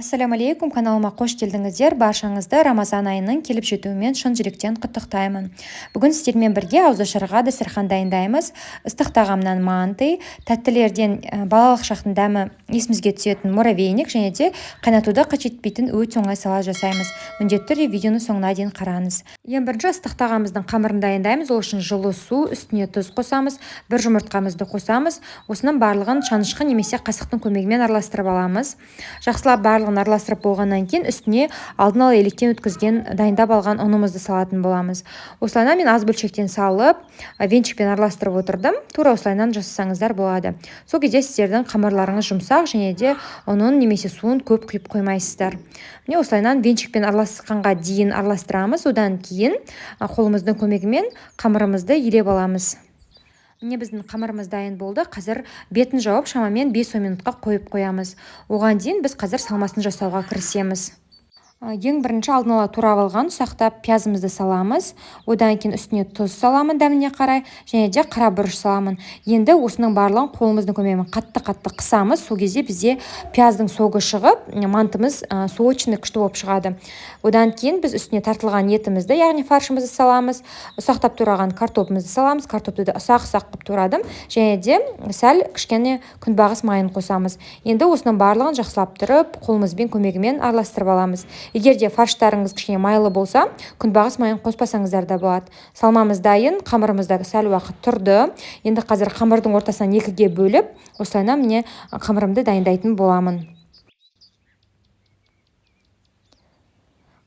Ассаляму алейкум, каналыма қош келдіңіздер. Баршаңызды Рамазан айының келіп жетуімен шын жүректен құттықтаймын. Бүгін сіздермен бірге ауызашарға дастархан дайындаймыз. Ыстық тағамнан манты, тәттілерден балалық шақтың дәмі есімізге түсетін муравейник және де қайнатуды қажет етпейтін өте оңай салат жасаймыз. Міндетті түрде видеоны соңына дейін қараңыз. Ең бірінші ыстық тағамымыздың қамырын дайындаймыз. Ол үшін жылы су, үстіне тұз қосамыз, бір жұмыртқамызды қосамыз. Осының барлығын шанышқы немесе қасықтың көмегімен араластырып аламыз. Жақсылап барлығын араластырып болғаннан кейін үстіне алдын ала електен өткізген, дайындап алған ұнымызды салатын боламыз. Осылайынан мен аз бөлшектен салып, венчикпен араластырып отырдым. Тура осылайынан жасасаңыздар болады. Сол кезде сіздердің қамырларыңыз жұмсақ және де ұнын немесе суын көп құйып қоймайсыздар. Міне, осылайынан венчикпен араласқанға дейін араластырамыз. Одан кейін қолымыздың көмегімен қамырымызды елеп аламыз. Міне, біздің қамырымыз дайын болды. Қазір бетін жауып, шамамен 5-10 минутқа қойып қоямыз. Оған дейін біз қазір салмасын жасауға кірісеміз. Ең бірінші алдын ала турап алған ұсақтап пиязымызды саламыз. Одан кейін үстіне тұз саламын дәміне қарай және де қара бұрыш саламын. Енді осының барлығын қолымыздың көмегімен қатты-қатты қысамыз. Сол кезде бізде пияздың согы шығып, мантымыз сочный, күшті болып шығады. Одан кейін біз үстіне тартылған етімізді, яғни фаршымызды саламыз. Ұсақтап тураған картопымызды саламыз. Картопты да ұсақ-ұсақ қылып турадым және де сәл кішкене күнбағыс майын қосамыз. Енді осының барлығын жақсылап тұрып, қолымызбен көмегімен араластырып аламыз. Егер де фарштарыңыз кішкене майлы болса, күнбағыс майын қоспасаңыздар да болады. Салмамыз дайын, қамырымыз да сәл уақыт тұрды. Енді қазір қамырдың ортасынан екіге бөліп, осылайынан міне қамырымды дайындайтын боламын.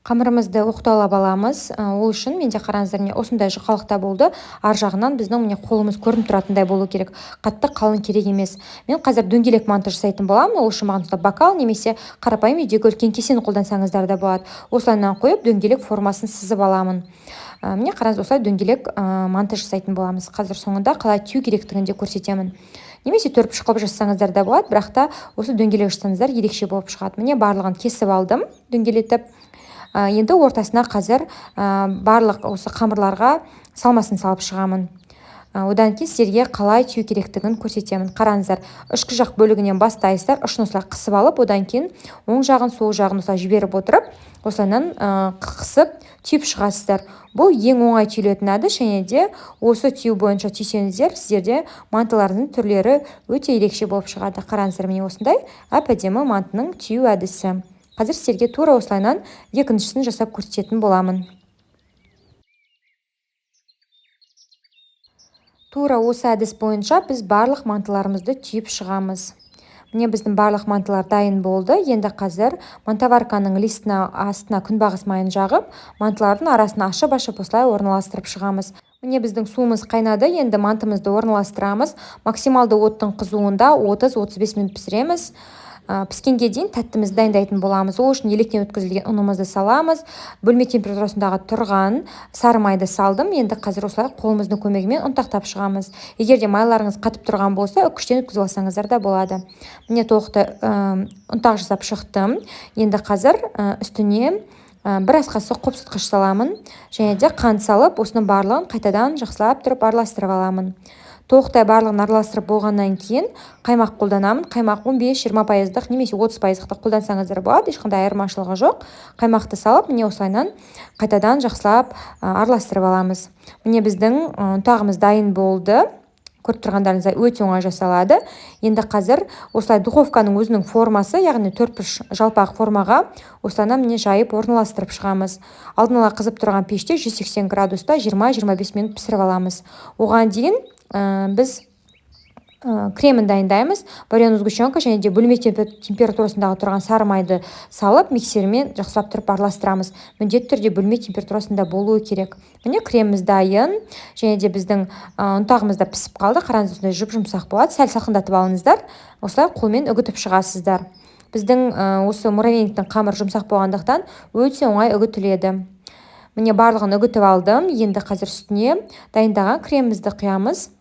Қамырымызды оқталап аламыз. Ол үшін менде, қараңыздар, міне осындай жұқалықта болды. Ар жағынан біздің міне қолымыз көрініп тұратындай болу керек. Қатты қалың керек емес. Мен қазір дөңгелек манты жасайтын боламын. Ол үшін маған бокал немесе қарапайым үйдегі үлкен кесені қолдансаңыздар да болады. Осылайынан қойып, дөңгелек формасын сызып аламын. Міне, қараңыз, осылай дөңгелек манты жасайтын боламыз. Қазір соңында қалай түю керектігін де көрсетемін. Немесе төртбұрыш қылып жасасаңыздар да болады, бірақ та осы дөңгелек жасасаңыздар ерекше болып шығады. Міне, барлығын кесіп алдым дөңгелетіп. Енді ортасына қазір барлық осы қамырларға салмасын салып шығамын. Одан кейін сіздерге қалай түю керектігін көрсетемін. Қараңыздар, ішкі жақ бөлігінен бастайсыздар, ұшын осылай қысып алып, одан кейін оң жағын, сол жағын осылай жіберіп отырып, осылайынан қысып түйіп шығасыздар. Бұл ең оңай түйілетін әдіс және де осы түю бойынша түйсеңіздер, сіздерде мантылардың түрлері өте ерекше болып шығады. Қараңыздар, міне осындай әп-әдемі мантының түю әдісі. Қазір сіздерге тура осылайынан екіншісін жасап көрсететін боламын. Тура осы әдіс бойынша біз барлық мантыларымызды түйіп шығамыз. Міне, біздің барлық мантылар дайын болды. Енді қазір мантоварканың листіне астына күнбағыс майын жағып, мантылардың арасын ашып-ашып осылай орналастырып шығамыз. Міне, біздің суымыз қайнады. Енді мантымызды орналастырамыз. Максималды оттың қызуында 30-35 минут пісіреміз. Піскенге дейін тәттімізді дайындайтын боламыз. Ол үшін електен өткізілген ұнымызды саламыз. Бөлме температурасындағы тұрған сары майды салдым. Енді қазір осылай қолымыздың көмегімен ұнтақтап шығамыз. Егер де майларыңыз қатып тұрған болса, үкіштен өткізіп алсаңыздар да болады. Міне, толықты ұнтақ жасап шықтым. Енді қазір үстіне бір ас қасық қопсытқыш саламын. Және де қант салып, осының барлығын қайтадан жақсылап тұрып араластырып аламын. Толықтай барлығын араластырып болғаннан кейін қаймақ қолданамын. Қаймақ 15-20 пайыздық немесе 30 пайыздықты қолдансаңыздар болады, ешқандай айырмашылығы жоқ. Қаймақты салып, міне осылайынан қайтадан жақсылап араластырып аламыз. Міне, біздің ұнтағымыз дайын болды. Көріп тұрғандарыңыздай өте оңай жасалады. Енді қазір осылай духовканың өзінің формасы, яғни төртбұрыш жалпақ формаға осылайынан міне жайып орналастырып шығамыз. Алдын ала қызып тұрған пеште 180 градуста 20-25 минут пісіріп аламыз. Оған дейін біз кремін дайындаймыз. Вареную сгущенка және де бөлме температурасындағы тұрған сары майды салып, миксермен жақсылап тұрып араластырамыз. Міндетті түрде бөлме температурасында болуы керек. Міне, креміміз дайын және де біздің ұнтағымыз да пісіп қалды. Қараңыз, осындай жұп-жұмсақ болады. Сәл салқындатып алыңыздар. Осылай қолмен үгітіп шығасыздар. Біздің осы муравейниктің қамыры жұмсақ болғандықтан өте оңай үгітіледі. Міне, барлығын үгітіп алдым. Енді қазір үстіне дайындаған кремімізді құямыз.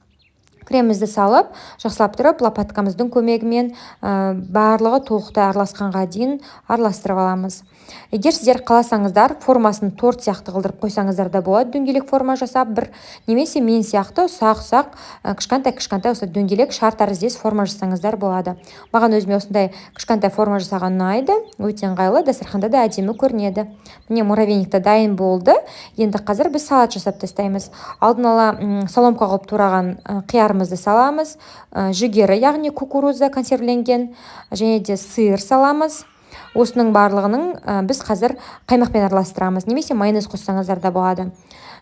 Кремімізді салып, жақсылап тұрып, лопаткамыздың көмегімен барлығы толықтай араласқанға дейін араластырып аламыз. Егер сіздер қаласаңыздар, формасын торт сияқты қылдырып қойсаңыздар да болады, дөңгелек форма жасап бір, немесе мен сияқты ұсақ-ұсақ, кішкентай-кішкентай осы дөңгелек шар тәріздес форма жасасаңыздар болады. Маған өзіме осындай кішкентай форма жасаған ұнайды, өте ыңғайлы, дастарханда да әдемі көрінеді. Міне, муравейник те дайын болды. Енді қазір біз салат жасап тастаймыз. Алдын ала соломка қылып тураған қиярымызды саламыз, жүгері, яғни кукуруза консервіленген, және де сыр саламыз. Осының барлығының біз қазір қаймақпен араластырамыз, немесе майонез қоссаңыздар да болады.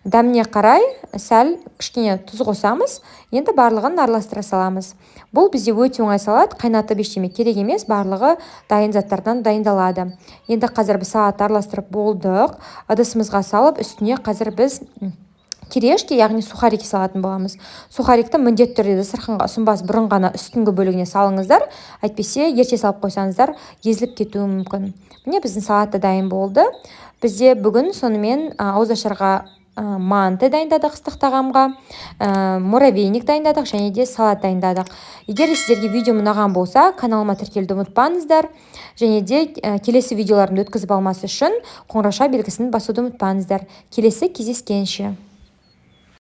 Дәміне қарай сәл кішкене тұз қосамыз. Енді барлығын араластыра саламыз. Бұл бізде өте оңай салат, қайнатып ештеме керек емес, барлығы дайын заттардан дайындалады. Енді қазір біз салатты араластырып болдық. Ыдысымызға салып, үстіне қазір біз кириешки, яғни сухарики салатын боламыз. Сухарикті міндетті түрде дастарханға ұсынбас бұрын ғана үстіңгі бөлігіне салыңыздар, әйтпесе ерте салып қойсаңыздар, езіліп кетуі мүмкін. Міне, біздің салат та дайын болды. Бізде бүгін сонымен ауызашарға манты дайындадық, ыстық тағамға муравейник дайындадық және де салат дайындадық. Егер де сіздерге видеом ұнаған болса, каналыма тіркелуді ұмытпаңыздар және де келесі видеоларымды өткізіп алмас үшін қоңырауша белгісін басуды ұмытпаңыздар. Келесі кездескенше!